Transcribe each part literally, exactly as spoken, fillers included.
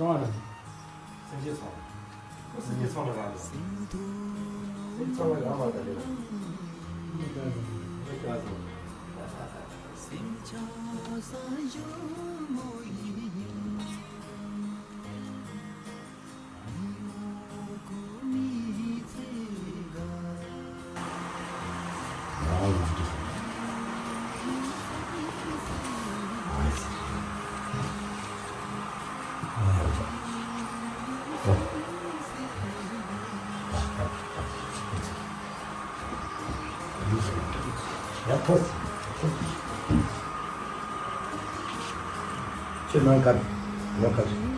ཀྲང་ཨ་ར། སེམས་ཅན་ཚང་མ། སེམས་ཅན་ཚང་མ་རང་རེད། སེམས་ཚང་མ་རང་མ་རེད། མི་དགའ་སོང་། མི་དགའ་སོང་། ཡ་ཐོབ། ཁྱེད་ནང་ག་ནང་ག་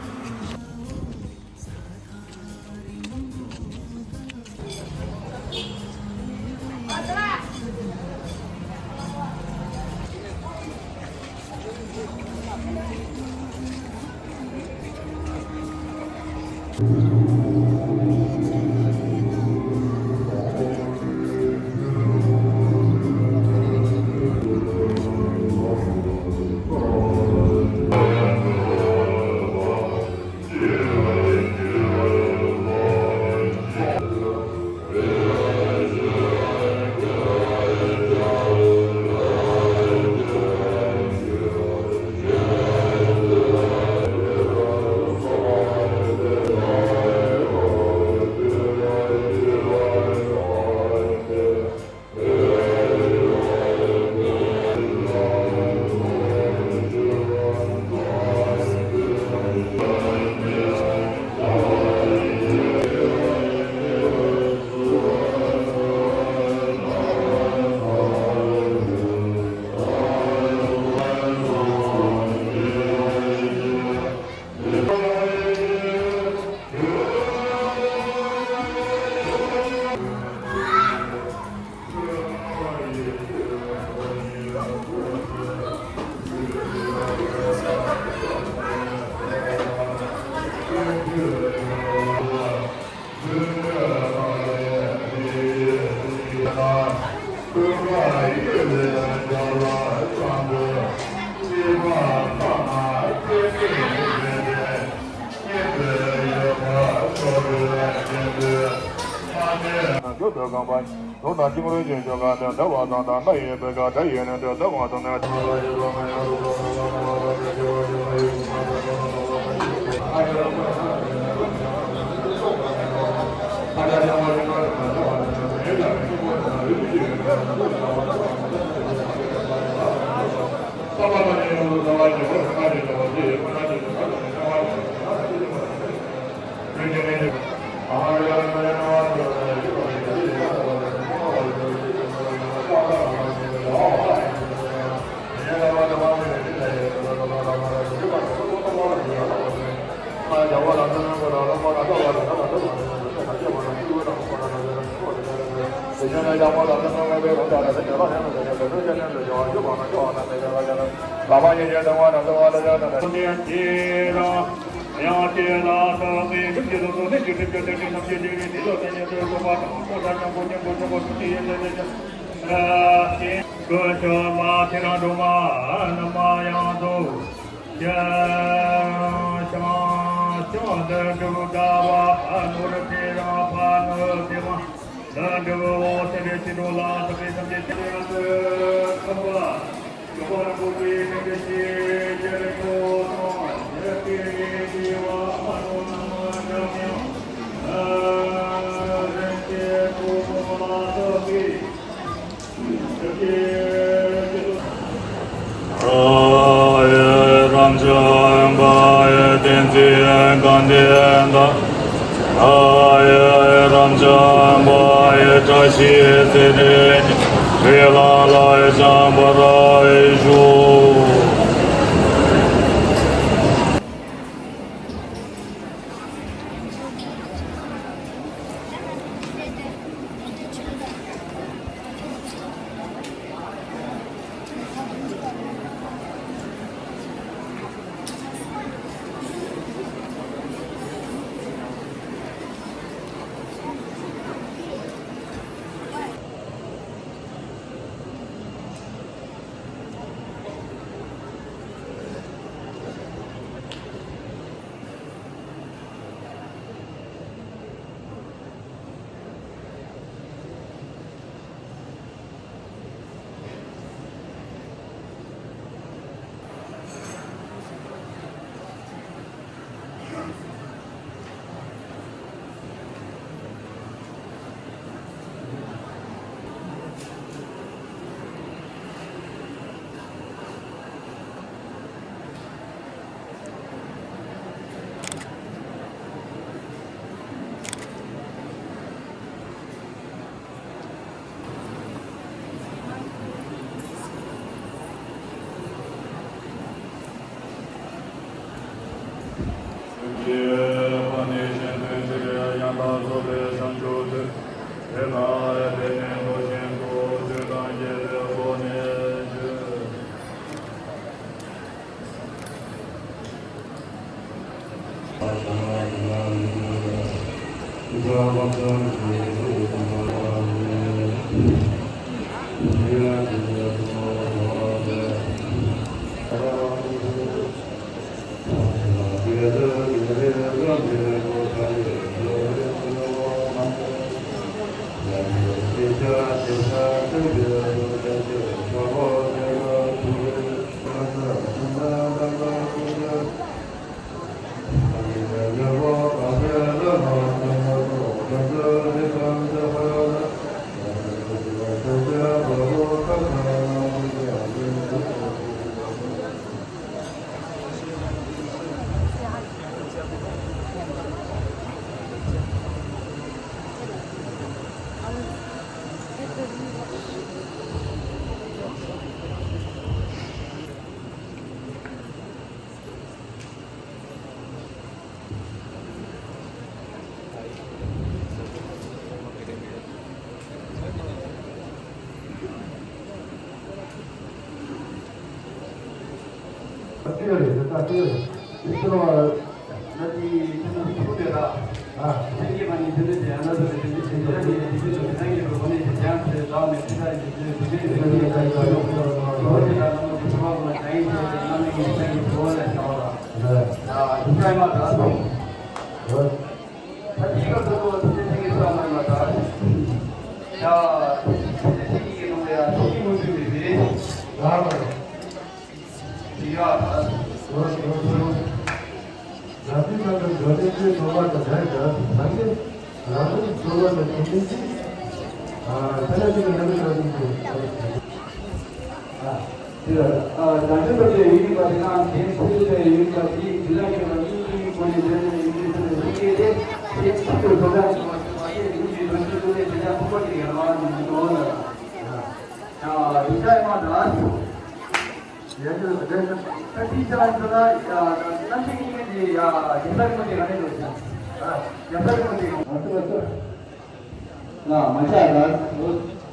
ལ་མ་ཆགས་ལ།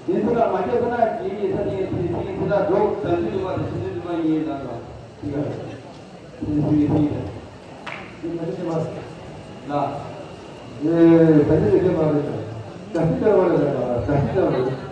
དེ་ཚོ་ལ་མ་ཆགས་ཚོ་ན་དེ་ཡི་ས་དེ་ཚེ་ཚེ་ཚེ་ལ་འགྲོ་དང་ཚེ་འགྲོ་བ་དང་ཚེ་འགྲོ་བ་ཡིན་ལ་རོ། དེ་ཚེ་ཚེ་ཚེ་ལ། དེ་མ་ཆགས་མ། ལ། ཨེ་ད་ཚེ་ཚེ་མ་རེད། ད་ཚེ་ཚེ་མ་རེད། ད་ཚེ་ཚེ་མ་རེད།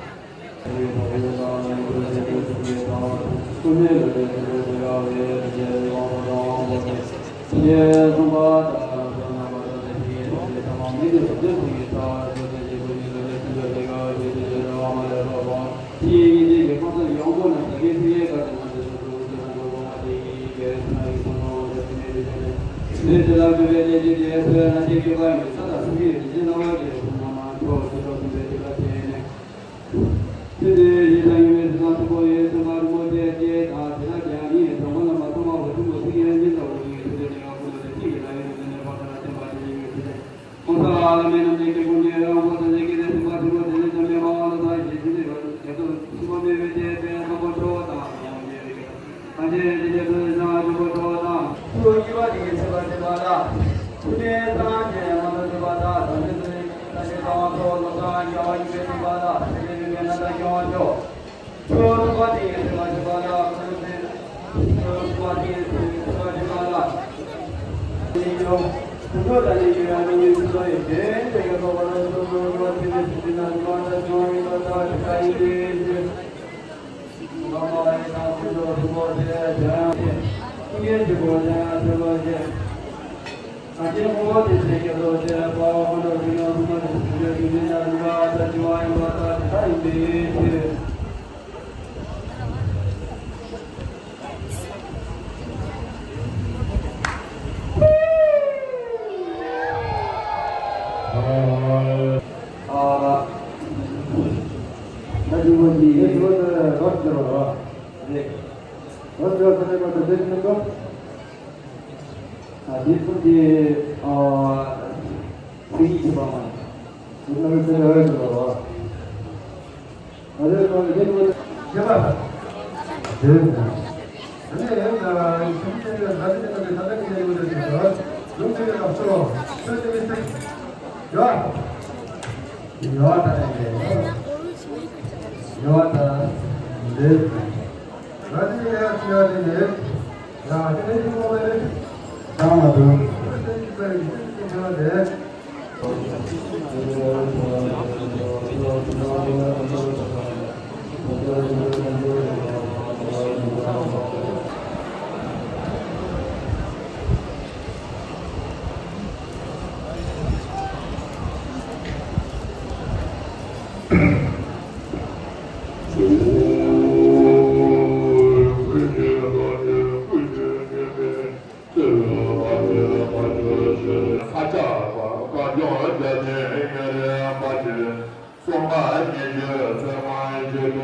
རྒྱུད་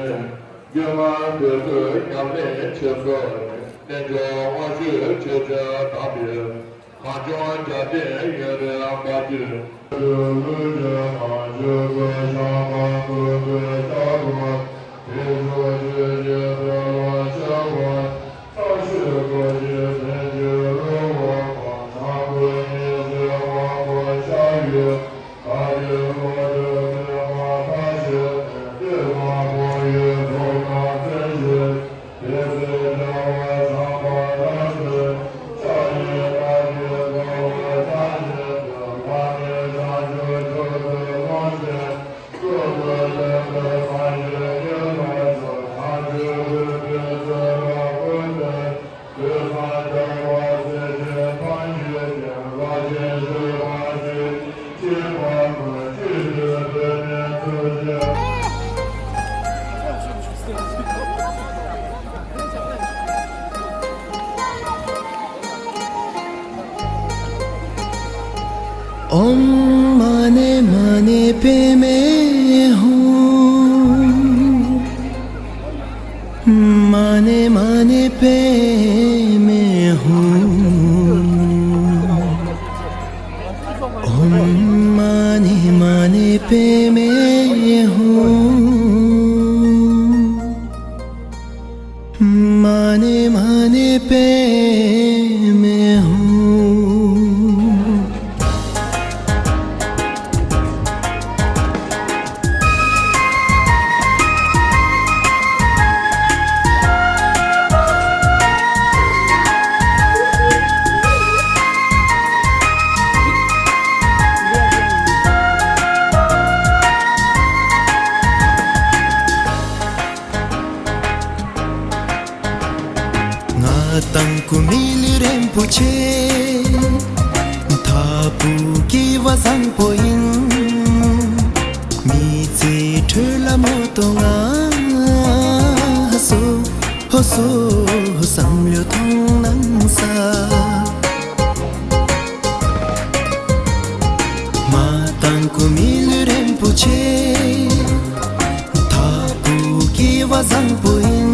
སྨྲ་བོད་ཀྱི་ཉམས་ལེན་ཆེད་སོགས་རྟེན་འབྱུང་དབང་ཕྱུག་ཆོས་སྤྱོད་དམ་པའི་གངས་ལྗོངས་རྒྱལ་བསྟན་ཡུན་རིང་དཔལ་གྱུར། ཨོཾ་མ་ཎི་མ་ཎི་པདྨེ་ཧཱུྃ། མ་ཎི་མ་ཎི་པདྨེ་ཧཱུྃ། ཨོཾ་མ་ཎི་མ་ཎི་པདྨེ་ཧཱུྃ། མ་ཎི་མ་ཎི་པདྨེ་ཧཱུྃ། ང་དང་ཀུ་མི་ལི་རིན་པོ་ཆེ། མཐའ་བུ་སྐྱེ་བ་བཟང་པོ་ཡིན། མི་ཚེའི་ཁྲོད་ལ་མོ་ཏོ་ང་སོ་ཧོ་སོ་བསམ་བློ་ཐོང་ནང་ས། མ་དང་ཀུ་མི་ལུས་རིན་པོ་ཆེ། མཐའ་བུ་སྐྱེ་བ་བཟང་པོ་ཡིན།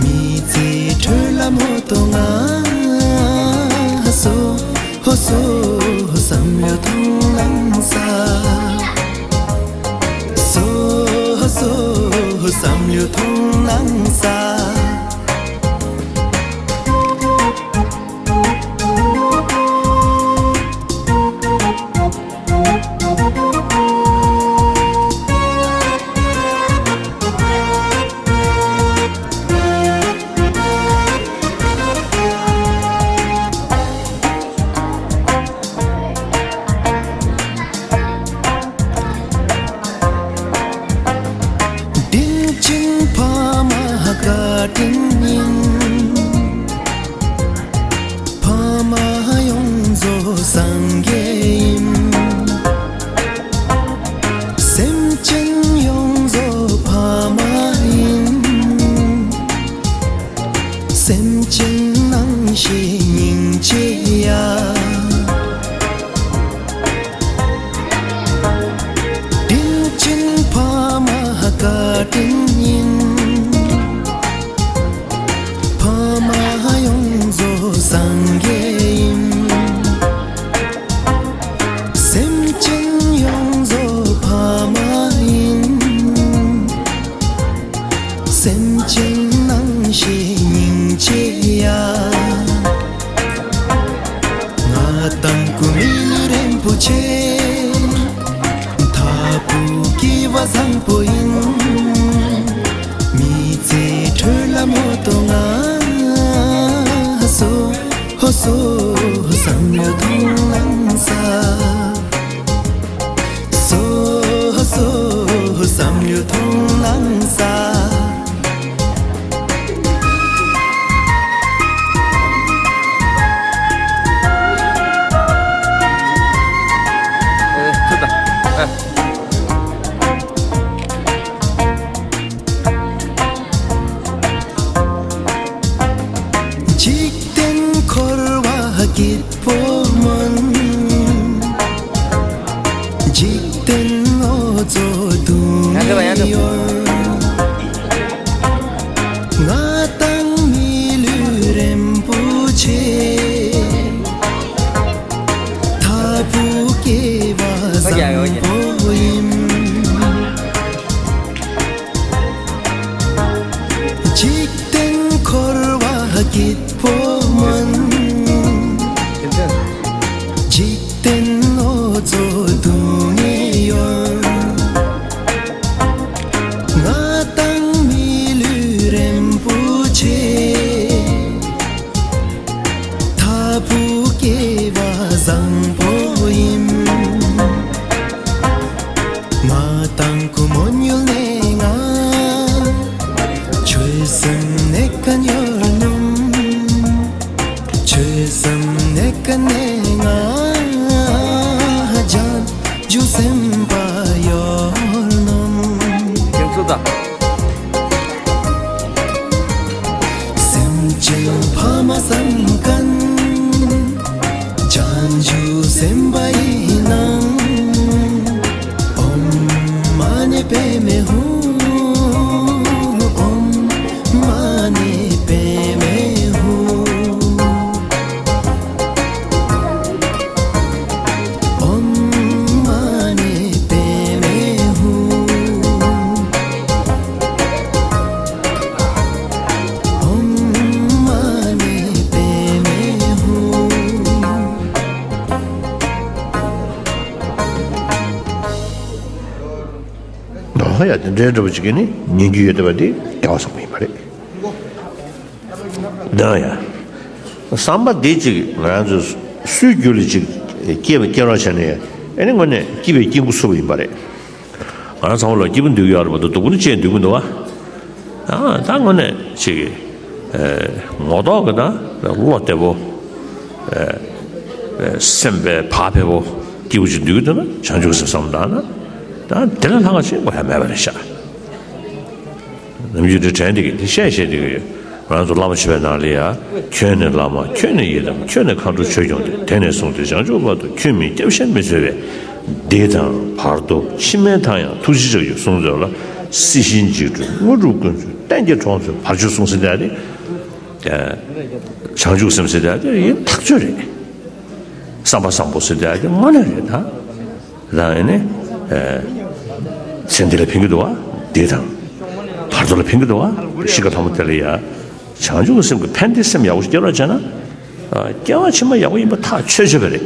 མི་ཚེའི་ཁྲོད་ལ་མོ་ཏོ་ང་སོ་ཧོ་སོ་བསམ་བློ་ཐོང་ནང་ས། སོ་ཧོ་སོ་བསམ་བློ་ཐོང་ནང་ས། དྲིན་ཆེན་ཕ་མ་བཀའ་དྲིན་ཡིན། ཕ་མ་ཡོངས་རྫོགས་སངས་རྒྱས་ཡིན། སེམས་ཅན་ཡོངས་རྫོགས་ཕ་མ་ཡིན། སེམས་ཅན་ནང་བཞིན་སྙིང་རྗེ་ཡ། དྲིན་ཆེན་ཕ་མ་བཀའ་དྲིན་ཡིན། ཕ་མ་ཡོངས་རྫོགས་སངས་རྒྱས་ཡིན། སེམས་ཅན་ཡོངས་རྫོགས་ཕ་མ་ཡིན། སེམས་ཅན་ནང་བཞིན་སྙིང་རྗེ་ཡ། ང་དང་ཀུ་མི་ལུས་རིན་པོ་ཆེ། མཐའ་བུ་སྐྱེ་བ་བཟང་པོ་ཡིན། མི་ཚེའི་ཁྲོད་ལ་མོ་ཏོ་ང་སོ་ཧོ་སོ་བསམ་བློ་ཐོང་ནང་ས། སོ་སོ་བསམ་བློ་ཐོང་ནང་ས། ཨེ་ཐུབ་ད། ཨེ། འཇིག་རྟེན་འཁོར་བ་སྐྱིད་པོ་མིན། འཇིག་རྟེན་ངོ་ཚོ་སྡུག་བསྔལ་ ཡོད། ང་དང་མི་ལུས་རིན་པོ་ཆེ། མཐའ་ཕུག་སྐྱེ་བ་བཟང་པོ་ཡིན། འཇིག་རྟེན་འཁོར་བ་སྐྱིད་པོ་མིན། འཇིག་རྟེན་འོ་ཚོད་སྡུག་བསྔལ་ཡོད། ང་དང་མི་ལུས་རིན་པོ་ཆེ། མཐའ་ཕུག་སྐྱེ་བ་བཟང་པོ་ཡིན། ང་དང་ཁོ་མོ་ཉུལ་ནས་ང་ཆོས་སེམས་ནས་ཀན་ཡོད་ནམ། ཆོས་སེམས་ནས་ཀན་ནས་ང་ཇན་ཇུ་སེམས་པ་ཡོད་ནམ། ཁྱེད་ཚོ་ད། སེམས་ཅན་ཕ་མ་བསམ་མཁན། བྱང་ཆུབ་སེམས་དཔའ་ཡིན་ན། ཨོཾ་མ་ཎི་པདྨེ་ཧཱུྃ། ཨོཾ་མ་ཎི་པདྨེ་ཧཱུྃ། ཨོཾ་མ་ཎི་པདྨེ་ཧཱུྃ། ཨོཾ་མ་ཎི་པདྨེ་ཧཱུྃ། ནོ་ཡ་དེ་འདྲའི་འདྲ་པོ་ཅིག་གིས་ནི་ཉན་རྒྱུ་ཡོད་བསྡད་པ་དེ་སྐལ་བ་བཟང་པོ་ཡིན་པ་རེད། ད་ཡ། བསམ་པ་འདི་གཅིག་ང་རང་ཚོ་སུའི་རྒྱུད་ལ་གཅིག་སྐྱེས་པ་སྐྱེ་རོགས་བྱས་ནས་ཨེ་ནི་དངོས་གནས་སྐྱིད་པའི་སྐྱིད་འགོ་ཚུགས་པ་ཡིན་པ་རེད། ང་རང་ཚང་མ་ལ་སྐྱིད་པོ་འདུག་ཡོད་རེད་པ། འདུག་སྡུག་པོ་ནི་ཅི་ཡང་འདུག་གི་མི་འདུག་བ། ད་ད་དངོས་གནས་གཅིག་གི་ངོ་ཐོག་གི་ད་བློ་བདེ་པོ། སེམས་པའི་བག་ཕེབས་པོ་སྐྱིད་པོ་ཅིག་འདུག་གི་འདུག་ན་བྱང་ཆུབ་སེམས་བསམ་བཏང་ན། ད་དེ་ལས་ལྷག་ཅིག་དགོས་ཡ་མེད་པ་རེད་ཤག་ནམ་རྒྱུན་དེ་དྲན་བསྡད་ཀྱི་དེ་བཤད་བཤད་བསྡད་ཀྱི་ཡོད། ང་རང་ཚོ་བླ་མ་མཆོད་པའི་ནང་ལ་ཡ། ཁྱོད་ནི་བླ་མ་ཁྱོད་ནི་ཡི་དམ། ཁྱོད་ནི་མཁའ་འགྲོ་ཆོས་སྐྱོང་སྟེ། དེ་ནས་བཟུང་སྟེ་བྱང་ཆུབ་བར་དུ། ཁྱོད་མིན་སྐྱབས་གཞན་མི་འཚོལ་བས། འདི་དང་བར་དོ་ཕྱི་མའི་མཐའ་ཡང་། ཐུགས་རྗེ་ལྕགས་ཀྱུས་བཟུང་མཛོད་ལ། སྲིད་ཞིའི་འཇིགས་བྲལ་དངོས་གྲུབ་ཀུན་སྩོལ། གཏན་གྱི་གྲོགས་མཛོད་བར་ཆད་སོལ་ཟེར་ཡ་དེ། བྱང་ཆུབ་སེམས་ཟེར་ཡ་དེ་ཡིན་ཐག་ཆོད་རེད། བསམ་པ་བཟང་པོ་ཟེར་ཡ་དེ་དངོས་གནས་རེད་ད། རང་ཡིན་ནི། ཚེ་འདི་ལ་ཕན་གྱི་འདུག་བ། འདི་དང་། བར་དོ་ལ་ཕན་གྱི་འདུག་བ། ཤི་ཁ་ལྷ་མོ་དེ་ལ་ཡ། བྱང་ཆུབ་སེམས་ཀྱི་ཕན་བདེ་སེམས་ཡག་པོ་ཞིག་སྐྱེ་རོགས་བྱས་ན། སྐྱེ་བ་ཕྱི་མ་ཡག་པོ་ཡིན་པ་ཐག་ཆོད་ཆོད་པ་རེད།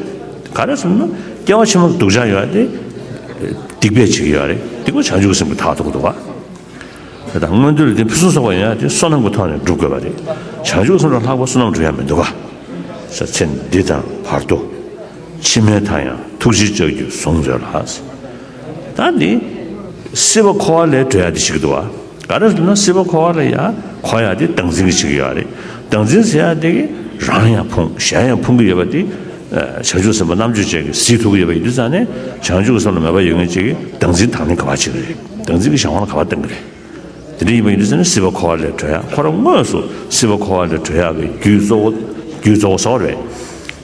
ག་རེ་ཟེར་ན། སྐྱེ་བ་ཕྱི་མ་སྡུག་ཅག་ཡོད་ཡ་དེ། སྡིག་པས་བྱེད་ཀྱི་ཡོད་རེད། སྡིག་པ་བྱང་ཆུབ་སེམས་ཀྱིས་ཐག་གཅོད་ཀྱི་འདུག་བ། དེ་དང་མངོན་མཐོ་ལ་དེ་ཕུན་སུམ་ཚོགས་པ་ཡོང་ཡ་དེ་བསོད་ནམས་ཀྱི་ཐོག་ནས་སྒྲུབ་དགོས་པ་རེད། བྱང་ཆུབ་སེམས་ལས་ལྷག་པ་བསོད་ནམས་སྒྲུབ་ཡ་མི་འདུག་ག་ས་ཚེ་འདི་དང་བར་དོ། ཕྱི་མའི་མཐའ་ཡང་ཐུགས་རྗེའི་ལྕགས་ཀྱུས་བཟུང་མཛོད་ལ། ད་འདི་སྲིད་པ་འཁོར་བ་ལས་སྒྲོལ་ཡ་དེ་ཞིག་འདུག་ག་ག་རེ་ཟེར་ན་སྲིད་པ་འཁོར་བ་ལ་ཡ་འཁོར་ཡ་དེ་བདག་འཛིན་གྱིས་བྱེད་ཀྱི་ཡོད་རེད། བདག་འཛིན་ཟེར་ཡ་དེ་གི་རང་ཡང་ཕུང་གཞན་ཡང་ཕུང་གི་ཡོད་པ་དེ། བྱང་ཆུབ་སེམས་དཔའ་རྣམ་དཔྱོད་ཅན་གྱིས་གཟིགས་ཐུབ་ཀྱི་ཡོད་པ་ཡིན་དུས་ཙང་ནས་བྱང་ཆུབ་སེམས་ལ་མོས་པ་ཡོད་མཁན་ཅིག་གིས་བདག་འཛིན་དང་ལེན་ག་པར་བྱེད་ཀྱི་རེད། བདག་འཛིན་གྱི་བྱ་བ་ལ་ག་པར་གཏོང་གི་རེད། དེ་འདྲ་ཡིན་པ་ཡིན་དུས་ཙང་ནས་སྲིད་པ་འཁོར་བ་ལས་སྒྲོལ་ཡ། ཁོ་རང་དངོས་སུ་སྲིད་པ་འཁོར་བ་ལས་སྒྲོལ་ཡག་གི་རྒྱུ་གཙོ་བོ། རྒྱུ་གཙོ་བོ་ཟེར་བ་རེད།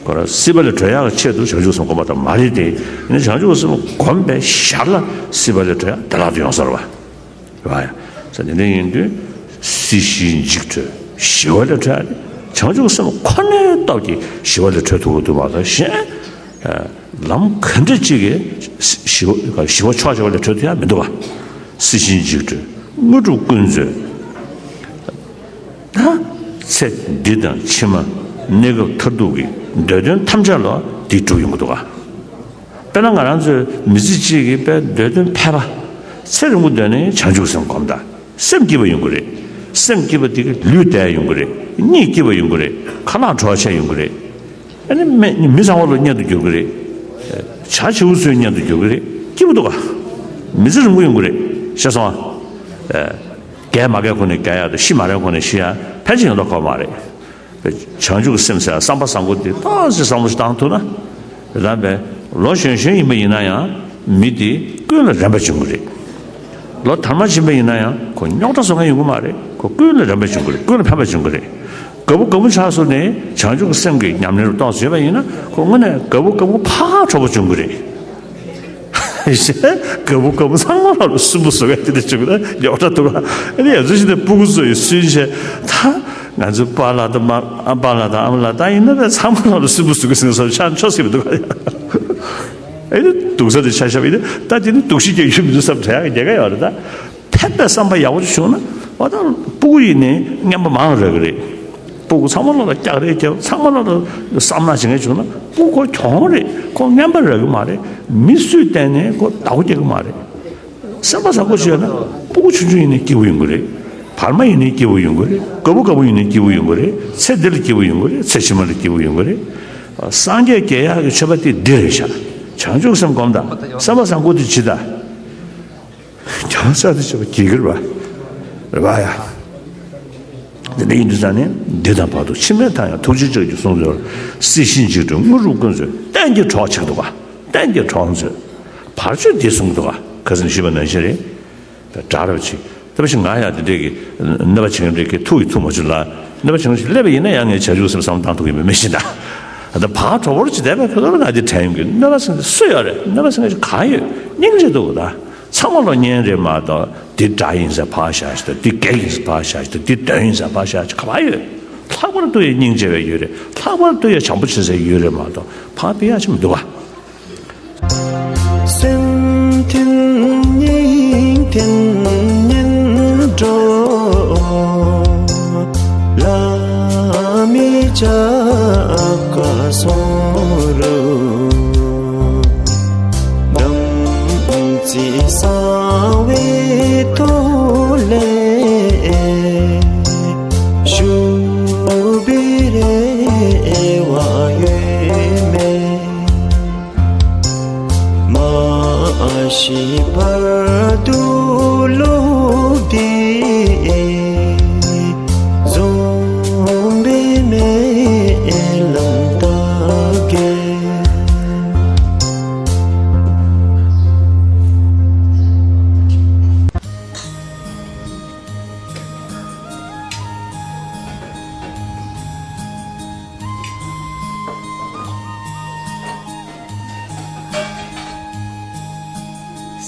ཁོ་རང་སྲིད་པ་ལས་སྒྲོལ་ཡག་གི་ཆེད་དུ་བྱང་ཆུབ་སེམས་བསྒོམ་པ་ཙམ་མ་རེད་དེ། ཡིན་ན་བྱང་ཆུབ་སེམས་བསྒོམས་པའི་ཞར་ལ་སྲིད་པ་ལས་སྒྲོལ་ཡག་བདེ་བླག་ཏུ་ཡོང་ས་རེད་བ། རེད་བ། ས་དེ་འདྲ་ཡིན་དུས་སྲིད་ཞིའི་འཇིགས་བྲལ་ཞི་བ་ལས་སྒྲོལ་ཡག་དེ། བྱང་ཆུབ་སེམས་ཁོ་ནའི་སྟོབས་ཀྱིས་ཞི་བ་ལས་སྒྲོལ་ཐུབ་ཀྱི་འདུག་མ་གཏོགས་གཞན། ལམ་ག་འདྲ་ཅིག་གིས་ཞི་བ་ཞི་བ་ཕྱོགས་ཞི་བ་ལས་གྲོལ་ཐུབ་ཡ་མི་འདུག་བ། སྲིད་ཞིའི་འཇིགས་བྲལ་དངོས་གྲུབ་ཀུན་སྩོལ། ད་ཚེ་འདི་དང་ཕྱི་མ་གནས་སྐབས་མཐར་ཐུག་གི་འདོད་དོན་ཐམས་ཅད་ལ་འདིས་འགྲུབ་ཡོང་གི་འདུག་བ། དཔེར་ན་ང་རང་ཚོའི་མི་ཚེ་གཅིག་གི་དཔེ་འདོད་དོན་ཕལ་པ། ཚེ་རིང་པོ་སྡོད་ན་ཡང་བྱང་ཆུབ་སེམས་སྒོམ་དང་། སེམས་སྐྱིད་པ་ཡོང་གི་རེད། སེམས་སྐྱིད་པ་དེ་གིས་ལུས་བདེ་ཡོང་གི་རེད། གཉིད་སྐྱིད་པ་ཡོང་གི་རེད། ཁ་ལག་བྲོ་བ་ཆེ་ཡོང་གི་རེད། ཨ་ནི་མི་མི་ཚང་མ་ལ་གཉེན་དུ་འགྱུར་གི་རེད། བྱ་བྱིའུ་ཚོའི་གཉེན་དུ་འགྱུར་གི་རེད། སྐྱིད་པོ་འདུག་ག་མི་ཚེ་རིང་པོ་ཡོང་གི་རེད། ཤེས་སོང་ཨ། རྒས་མ་རྒས་ཁོ་ནས་རྒས་ཡག་དང་ཤི་མ་རན་ཁོ་ནས་ཤི་ཡག་ཕལ་ཆེར་ཡོང་མདོག་ཁ་པོ་མ་རེད། བྱང་ཆུབ་ཀྱི་སེམས་ཟེར་བསམ་པ་བཟང་པོ་འདི་ཏོག་ཙམ་བསམ་བློ་ཞིག་བཏང་ཐུབ་ན། དེ་ལྟར་བས་ལོ་གཞོན་གཞོན་ཡིན་པ་ཡིན་ན་ཡང་མི་དེ་ཀུན་ལ་རན་པ་བྱུང་གི་རེད། ལོ་དར་མ་ཕྱིན་པ་ཡིན་ན་ཡང་ཁོ་རྙོག་དྲ་བཟོ་མཁན་ཡོང་གི་མ་རེད། ཁོ་ཀུན་ལ་རན་པ་བྱུང་གི་རེད། ཀུན་ལ་ཕན་པ་བྱུང་གི་རེད། དགའ་པོ་དགའ་པོ་ཆགས་སོང་ནས་བྱང་ཆུབ་ཀྱི་སེམས་ཀྱི་ཉམས་ལེན་རུ་གཏོང་ཟེར་བ་ཡིན་ན་ཁོ་དངོས་གནས་དགའ་པོ་དགའ་པོ་ཕར་གྲོགས་པོ་བྱུང་གི་རེད། རྒད་པོ་རྒད་པོ་ཚང་མ་ལ་སུན་པོ་བཟོ་ག་དེ་འདྲ་བྱུང་ན་ཉོག་དྲ་འདུག་ག་ཨ་ནི་ཡ་ཚོ་ཞིག་ནས་སྤུ་གུ་ཚོ་ཡི་སུན་བྱས་ད་ང་ཚོའི་པཱ་ལགས་དང་མ་ཨ་པཱ་ལགས་དང་ཨ་མ་ལགས་ད་ཡིན་ན་བས་ཚང་མ་ལ་སུན་པོ་བཟོ་གི་ཟིན་སོ་ཆ་ཆོ་སྲིད་མི་འདུག་ག་ཨ་ནི་སྡུག་ས་དེ་ཆ་ཤབ་ཡིན་ན་ད་དེ་ནི་སྡུག་ཤི་རྒྱག་ཡུལ་མི་འདུག་བསམ་དྲན་ཡག་རྒྱལ་ཁ་ཡོད་རེད་ད། ཕན་པའི་བསམ་པ་ཡག་པོ་ཅིག་བྱུང་ན་འོ་ད་སྤུ་གུ་ཡིན་ནའི་རྔན་པ་མང་རག་གི་རེད། སྤུ་གུ་ཚང་མ་ལོག་ལ་སྐྱག་རེ་རྒྱབ་ཚང་མ་ལོག་ལ་བསམ་ན་བྱེད་མཁན་བྱུང་ན་སྤུ་གུ་ཁོ་གྱོང་རེད། ཁོ་རྔན་པ་རག་གི་མ་རེད། མི་སུས་བལྟས་ནའི་ཁོ་བདག་པོ་རྒྱག་གི་མ་རེད། སེམས་པ་བཟང་པོ་བྱས་ན་སྤུ་གུ་ཆུང་ཆུང་ཡིན་ནའི་སྐྱིད་པོ་ཡོང་གི་རེད། བར་མ་ཡིན་ནའི་སྐྱིད་པོ་ཡོང་གི་རེད། རྒད་པོ་རྒད་པོ་ཡིན་ནའི་སྐྱིད་པོ་ཡོང་གི་རེད། ཚེ་འདི་ལ་སྐྱིད་པོ་ཡོང་གི་རེད། ཚེ་ཕྱི་མ་ལ་སྐྱིད་པོ་ཡོང་གི་རེད། སངས་རྒྱས་རྒྱལ་ཡག་གི་མཆོད་པ་དེ་འདི་རེད་ཤག་བྱང་ཆུབ་སེམས་སྒོམ་དང་སེམས་པ་བཟང་པོ་དེ་བྱེད་དང་། གྱང་ས་དེ་བྱེད་པ་གྱིས་ཀྱིར་བ་རེད་བ་ཡ། དེ་འདྲ་ཡིན་དུས་ཙང་ནས་འདི་དང་བར་དུ་ཕྱི་མའི་མཐའ་ཡང་ཐུགས་རྗེ་ཅན་གྱིས་གསུངས་ཡོད། སྲིད་ཞིའི་འཇིག་རྟེན་དངོས་གྲུབ་ཀུན་བཙལ་གཏན་གྱི་གྲོགས་ཆགས་འདུག་ག་གཏན་གྱི་གྲོགས་མཛོད། བར་ཆད་འདི་གསུངས་འདུག་ག་ཁ་སང་ཞུས་པ་ནང་བཞིན་རེད། འདྲ་རབ་ཅིག་ད་བཞིན་ང་ཡང་དེ་འདྲས་ཀྱི་གནོད་པ་བྱེད་མཁན་འདྲས་ཀྱི་ཐུགས་ཀྱི་ཐུགས་མ་བཅུག་ལ། གནོད་པ་བྱེད་མཁན་ཞིག་སླེབས་པ་ཡིན་ན་ཡང་ངས་བྱ་རྒྱུ་སེམས་བསམ་བཏང་ཐུབ་ཀྱི་མེད་མི་ཤེས་ད། ད་ཕར་གྲོགས་པོར་ཅི་བསྡད་པའི་ཁ་ཐོར་ན་འདི་དྲན་ཡོང་གི་གནོད་པ་སེམས་སུ་ཡོད་རེད། གནོད་པ་སེམས་ཀྱི་གང་ཡོད་སྙིང་རྗེ་འདུག་ད། ཚང་མ་ལོ་གཉེན་རེད་མ་གཏོགས་འདི་དགྲ་ཡིན་ཟེར་ཕར་བཞག་ཞིག་དང་འདི་རྒན་ཡིན་ཟེར་ཕར་བཞག་ཞིག་དང་འདི་གདོན་ཡིན་ཟེར་ཕར་བཞག་ཞིག་ག་པར་ཡོད། ལྷག་པར་དུ་ཡང་སྙིང་རྗེ་བའི་ཡུལ་རེད། ལྷག་པར་དུ་ཡང་བྱམས་པོ་བྱེད་སའི་ཡུལ་རེད་མ་གཏོགས་ཕར་ཕུད་ཡག་ཅིག་མི་འདུག་བ། སེམས་མཐུན་སྙིང་མཐུན་ཉན་འགྲོ། བླ་མའི་ཕྱག་ཀ་སོང་རུ། དམ་ཚིག་གསང་བའི་ཐོག་ལས། ཞུ་བའི་རེ་བ་ཡོད་མེད། མ་ཤི་བར་དུ་བློ་བདེ་འཛོམས་པའི་སྨོན་ལམ་བཏབ་གེ།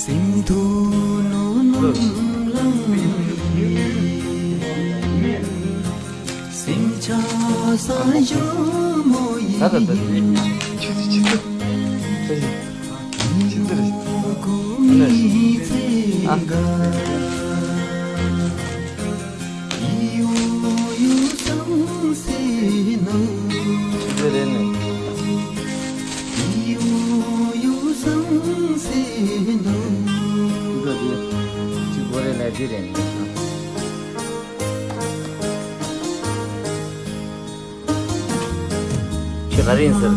སེམས་མཐུན་ནོར་རྣམས་ལ། སེམས་ཆགས་ས་ཞོ་མོ་ཡིན། ཁྱོད་ག་རེ་ཡིན་ཟེར།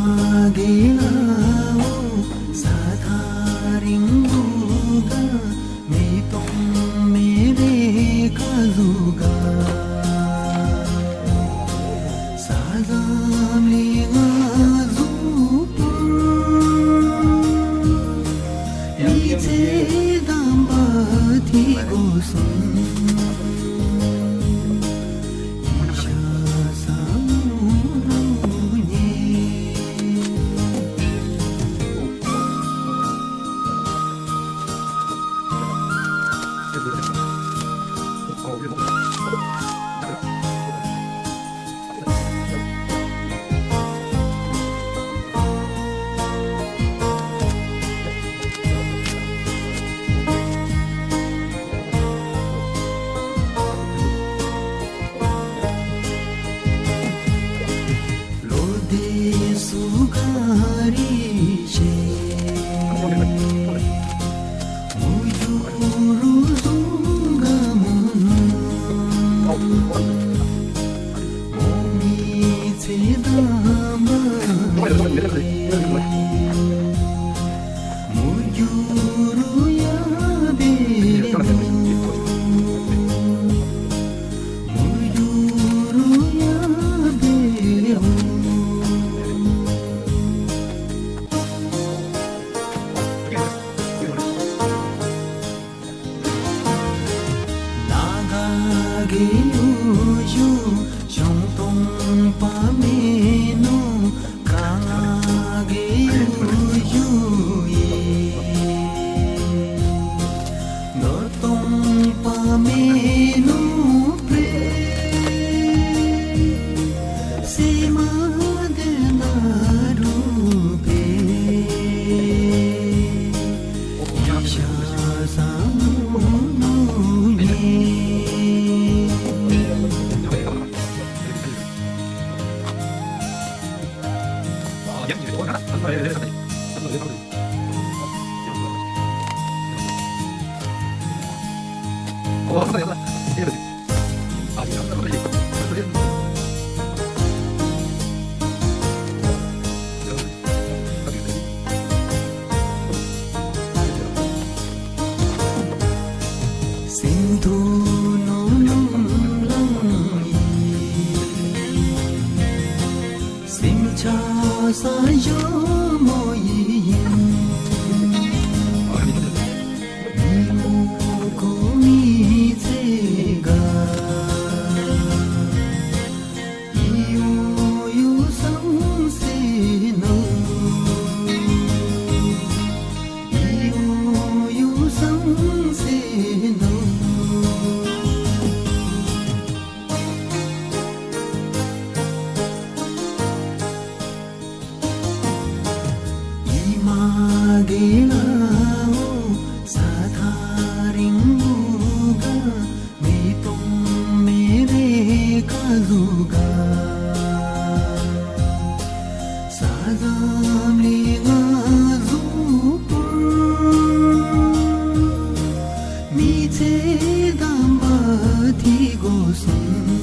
སེམས་མཐུན་ནོར་ལམ་ལམ་ཡིན། སེམས་ཆགས་ས་ཞོ་མོ་ཡི་ཡིན། མི་མོ་ཁོ་མི་ཚེ་ག་ཡིའུ་ཡུ་སང་སེ་ནོ། ཡིའུ་ཡུ་སང་སེ་ནོ། ཡི་མ་གེ་ལ་འོ་ས་ཐག་རིང་པོ་ག་མེ་ཏོང་མེ་རེ་ཁ་ཟུག་ག་ས་ཟམ་ལི་ང་ཟུག་པོ་མི་ཚེ་དམ་པ་ཐི་གོ་སུན།